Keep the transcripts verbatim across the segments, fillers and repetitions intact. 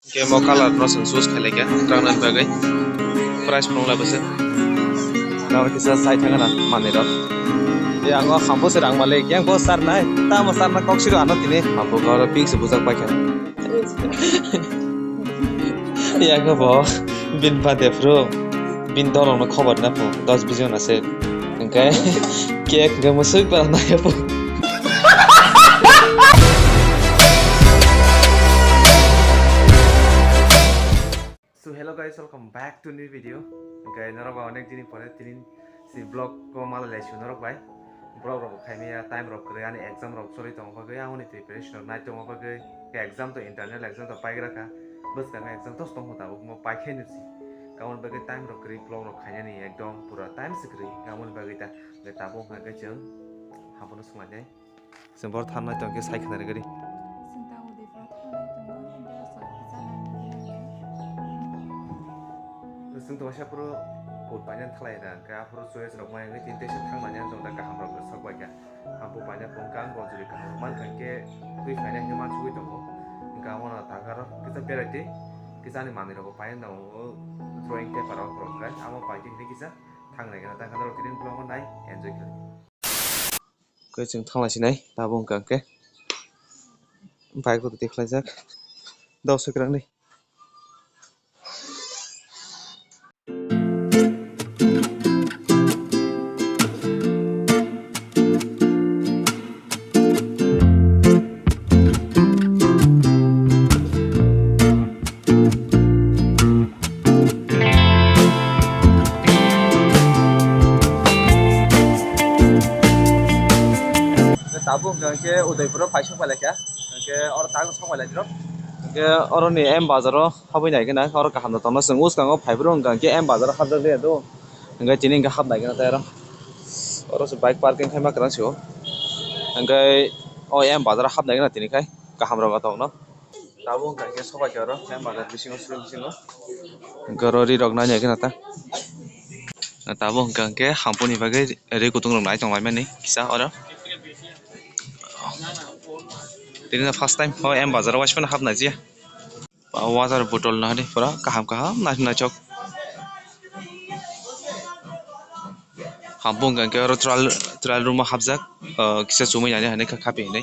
Kemo color no chwng choose khailai kha, rang nani bagwi. Price phunuk lai bwswk. Rang kisa sai thangna manwi rok. Tei ang o hambo se rang malik, yang bo sar nai, tamo sar na kok siro ano tini. Hambo kha oro pink se bujak pai kha. Yang bo bin pa de phru, bin dolong no khobar na phu, dos bijon ase. Hingke cake hingke musuk para nai phu. So hello guys, welcome back to new video. Hingke norok ba onek dini pore tinin si vlog ko mala lai su norok bai. Vlog rok khai maya time rok kwrwi ani exam rok choli tong bagwi ani preparation rok nai tong bagwi exam to internal exam to paigra kha. Bwskang exam to tong tabuk mo pai khe nisi. Kaun bagwi time rok kwrwi vlog rok khainani ekdom pura time se kwrwi kaun bagwi ta. Tabuk hwnkhe chwng habuno swnglainai. Chwng bor thangnai tongkhe sai khwnarigwi. Chwng tabuk de bor thangnai tongo, hwnkhe aswk kisa nangya. Chwng tongmasa phuru kut painani thalai da, hwnkhe aphuru choice rok mai wngwi tini teisa thangnani ang tongda kaham rok sok bai kha. Habu paina phone kang bo juri kaham rok mankha hwnkhe twi phainai hwnwi mansugwi tongo. Hwnkhe abono takaro kisa berai twi kisa ani manwi rokbo paina tongo drawing paper rok rok khe amo paitwi hwnwi kisa thangnai khe tangkha norok tini vlog o nai enjoy khlai. Khe chwng thanglai sinai tabuk hwnkha hwnkhe bike rok twi khlaijak dok swkrakni. Tabuk hwnkha hwnkhe Udaipuro paisok pailai kha, hwnkhe oro tabuk sok pailai rok, hwnkhe oroni M bazar o habwi nai gana oro kaham no tongna chwng bwskango phaibrw hwnkha hwnkhe M bazar o habjak liya do, hwnkhe tini hwnkhe hap nai gana tei oro, oro se bike parking khaima kwrang sio, hwnkhe o M bazar o hap nai gana tini khai kaham rok tongno. Tabuk hwnkha hwnkhe sobai khe oro M bazar bisingo suri bisingo. Hwnkhe oro ri rok nani khe nata. Tabuk hwnkha hwnkhe hampuni bagwi ri kutung rok nai tonglaimani kisa oro. Tini first time o M bazar o waisa phano hapnai jiya. Water bottle no hinwi pura kaham kaham naithok naithok. Hampung hwnkha hwnkhe oro trial, trial room o hapjak, ah, kisa chumui nani hinwi kha-, khapi hinwi.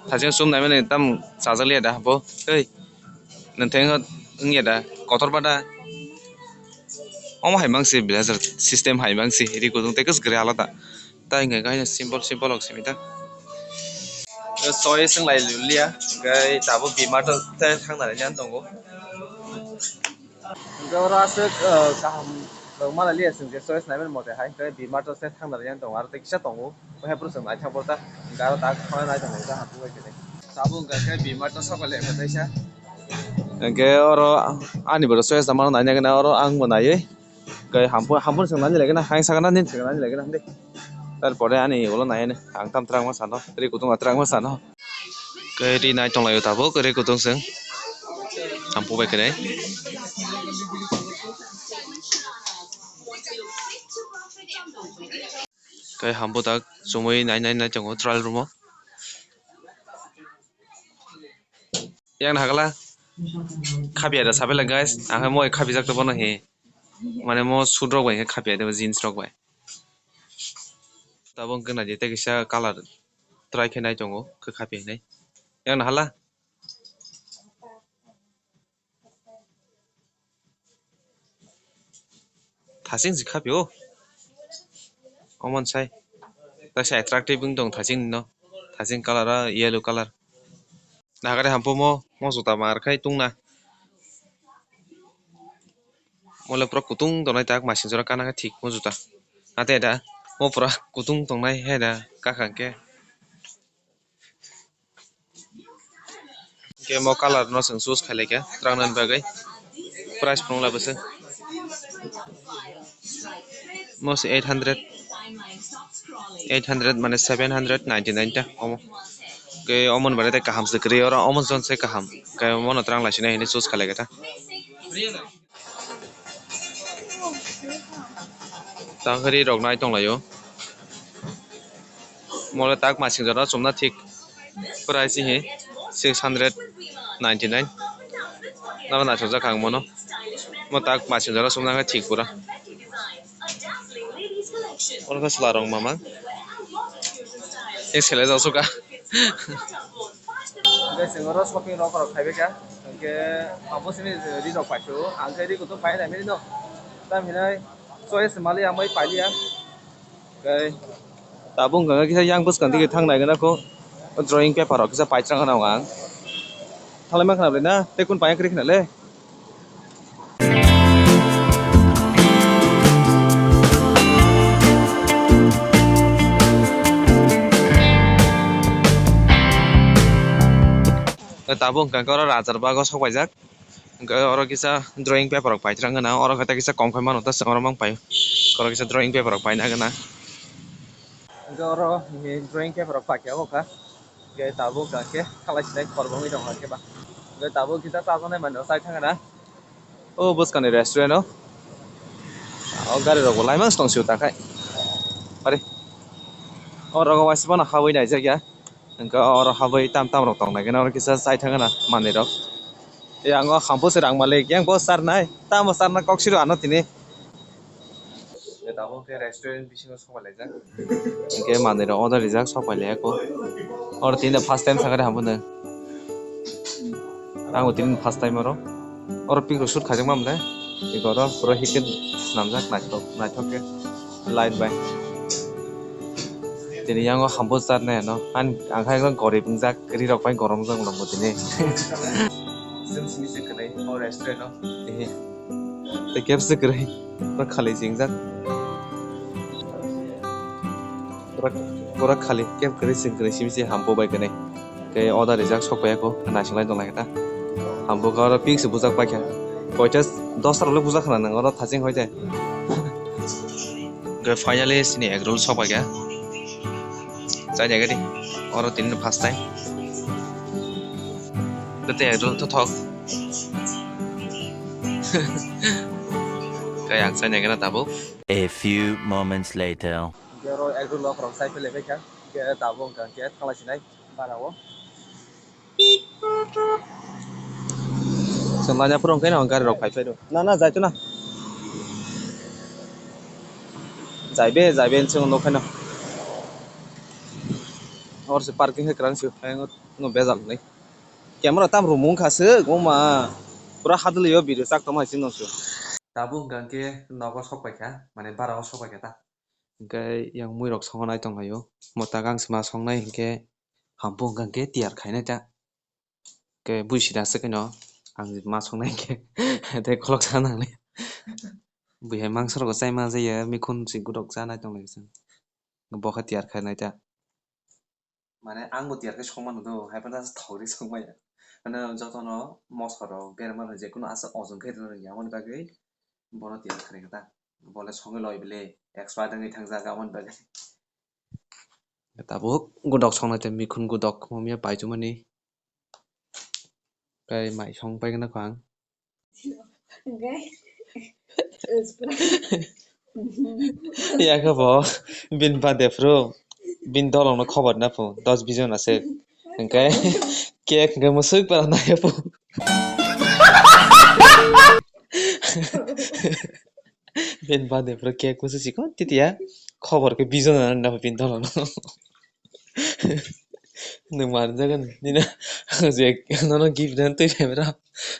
Thajeng chum naimani tam chajak liya da bo. Tei nwthai wngya da kotor ba da. Omo hai mangsi blazer system hai mangsi ri kutung tei kwchwk kwrwi alada. Tai hwnkhe kaisa simple simple rok simi ta. Choice wng lai liya, hwnkhe tabuk B-Mart o tei thang nai nani tongo. Hwnkhe oro aswk, ah, kaham rok ma lai liya, chwng je choice nai mani mote hai, hwnkhe B-Mart o se thang nai nani tongo, aro tei kisa tongo, o hai phuru chwng naithok bo ta, hwnkhe aro tak thang nai tongo ta, hapung bai khe. Tabuk hwnkhe B-Mart o sok lai kha taisa. Hwnkhe oro ani bo choice tamo nai nai oro ang bo naiwi. Kai hampur, hampur song nani lagi na, hain saka nani saka nani lagi na, hande. Tar pore ani ulo nai ani, ang tam terang ma sano, ri kutung terang ma sano. Kai ri nai tong lai tabuk, ri kutung song. Hampur bai kene. Kai hampur tak, sumui nai nai nai tongo, trial room o. Yang na hagala, khapiya da sapela guys, ang mo khapi jak to bono he. Mane mo suit rok bai khe khapiya de jeans rok bai. Tabuk wngkha naidi tei kisa colour try khe nai tongo khe khapi hinwi. Yang na hala. Thasing si khapi o. Omo sai. Taisa attractive wng tong thasing no. Thasing colour o yellow colour. Nahagari hampung mo, mo juta mar khai tungna. Mo le pura kutung tongnai tak, masing jora kana khe thik mo juta. Ate da, mo pura kutung tongnai he da, kaka hwnkhe. Hwnkhe mo colour no chwng choose khai lai kha, twrang nani bagwi. Price phunuk lai bwswk. Mo se eight hundred, eight hundred mane seven hundred ninety nine ta omo. Ke omo ni bagwi tei kaham se kwrwi oro, omo jon se kaham. Ke omo no twrang lai sinai hinwi choose khai lai kha ta. Tang khe ri rok nai tong lai o. Mo le tak masing jora chumna thik. Price hi six hundred ninety nine. Nabo naithokjak ang mono. Mo tak machine jora sumna khe thik pura. Oro khe chwla rok mamang. Tei sele jak suka. Guys, chwng oro shopping rok rok khaibai kha. Hwnkhe abo sini ri rok paisio. Ang khe ri kutung pai nai mani no. Tam hinai choice mali amai pailiya. Hwnkhe tabuk hwnkha khe kisa yang bwskang dige thang nai gana kho. Drawing paper rok kisa paithang gana ang. Thalai ma khna le na, tei kun paya kri khna le. Tabuk hwnkha khe oro rajar bago sok paijak. Hwnkhe oro kisa drawing paper rok paithang gana, oro khe kisa kom khai mano ta oro mang pai. Oro kisa drawing paper rok paina gana. Hwnkhe oro drawing paper rok paikha o kha. Hwnkhe tabuk hwnkha khe khalai sinai khor bo wngwi tongkha khe ba. Hwnkhe tabuk kisa chajaknai manwi rok chai thang gana. O bwskangni restaurant o. O gari rok bo laimang se tong sio ta khai. Ari. O rogo waisa phano habwi naijak ya. Hwnkhe oro habwi tam tam rok tong nai khe oro kisa chai thang gana manwi rok. Yang o hampui se rang malik yang bo charnai tamo charna kok siro ano tini. Tabuk khe restaurant bisingo sok pai laijak. Hwnkhe manwi rok order rijak sok pai laiya kho. Oro tini first time sakha de hambo no. Ang bo tini first time oro. Oro pik rok shoot khaijak ma mole. Ego oro pura hit khe swnamjak naithok naithok khe light bai. Tini yang o hambo charnai ano. Ang ang khe gorip wngjak ri rok bai gorom wngjak tini. Chwng simi se kwrwi o restaurant o. Tei kebse kwrwi. Pura khali singjak. Pura, pura khali keb kwrwi sing kwrwi simi se hampo bai kwrwi. Tei order rijak sok pai ya kho, naising lai tong lai khe ta. Hampo khe oro pik se bujak pai kha. Koita dosta rok le bujak khna nang oro thaching hoi de. Hwnkhe finally sini egg roll sok pai kha. Chai nai gadi. Oro tini first time. Tete egg roll to thok. Kaya ang chai nai gana tabuk. A few moments later. Hwnkhe oro egg roll rok chai philai bai kha. Hwnkhe tabuk hwnkha hwnkhe thanglai sinai bara o. Chwng laina phuru hwnkhe no gari rok phai phai rw. Na, na, jai to na. Jai be, jai be, chwng nuk khe no. Hor se parking khe kwrang se, ayang no bejal nai. Camera tam rumung kha se, goma. Pura hadwlwi o video chak tongma hai se no se. Tabuk hwnkha hwnkhe nogo sok pai kha, mane bara o sok pai kha ta. Hwnkhe yang mui rok songo nai tong lai o. Mota gang se ma song nai hwnkhe hampo hwnkha hwnkhe tiyar khai nai ta. Khe bui sida se khe no ang ma song nai khe tei kholok sa nang le. Bui hai mangso rok chai ma jaya mikhun si gudok cha nai tong lai se. Bo khe tiyar khai nai ta. Mane ang bo tiyar khai song mano do, hai phano thok ri song maya. Mane jotono moso rok berma rok je kunu aswk ojong khe rwna rwya aboni bagwi bono tiyar khai kha ta. Bo le songwi loi bile expert wngwi thangjak aboni bagwi. Tabuk gudok songnai tei mikhun gudok mumya paithumani. Tei mai song paigwna kho ang. Hwnkhe ya khe bo bini birthday phuru bini dolongno khobor na phu dos bijon aswk. Hwnkhe cake hwnkhe mwswk para nai phu. Bini birthday phuru cake kusu chikon titiya khobor khe bijon na na bini dolongno. Nwng manjagan nini je nono gift dan twi phaimra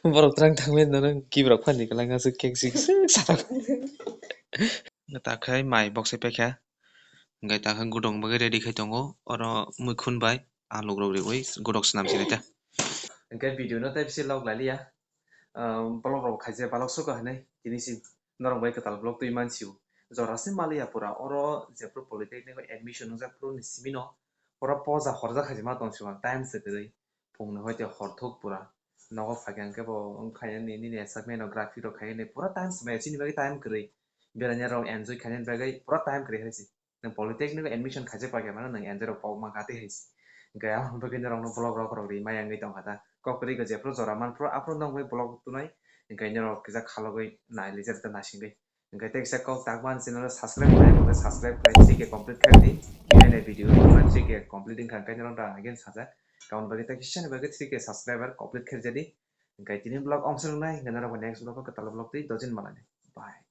borok twrang thangwi nono gift rok phani kwlai ngasuk cake sik sik sarok. Ta khai mai box se paikha. Hwnkhe ta khe gudok bagwi ready khai tongo. Oro muikhun bai aluk rok riwi gudok swnam sinai ta. Hwnkhe video no tei bisi log lailiya. Vlog rok khaijak balok suka hinwi tini si norok bai kwtal vlog twi mansio. Jora se maliya pura oro jephru polytechnic o admission wngjak phuru ni simi no pura poja horjak khaijak ma tong sio time se kwrwi. Phungni hoi tei hor thuk pura. Nogo phai khe hwnkhe bo wng khainani nini assignment rok graphic rok khainani pura time swmai chini bagwi time kwrwi. Beraina rok enjoy khainani bagwi pura time kwrwi hai se. Nwng polytechnic o admission khaijak pai khe mano nwng enjoy rok pok mankha tei hai se. Hwnkhe aboni bagwi norokno vlog rok rok ri maya wngwi tongkha ta. Kok kwrwi khe jephru jora manphru aphru nokbai vlog tunai. Hwnkhe norok kisa khalogwi nai lijak ta naisingwi. Hwnkhe tei kisa kok takma ani channel o subscribe khlai, hwnkhe subscribe khlai, three K complete khlai di. Bini video three K complete wngkha, hwnkhe norok da again sajak. Tamoni bagwi tei kisani bagwi three K subscriber complete khe rwjadi. Hwnkhe tini vlog omswk wngnai, hwnkhe norokbo next vlog o kwtal vlog twi dojin malani. Bye.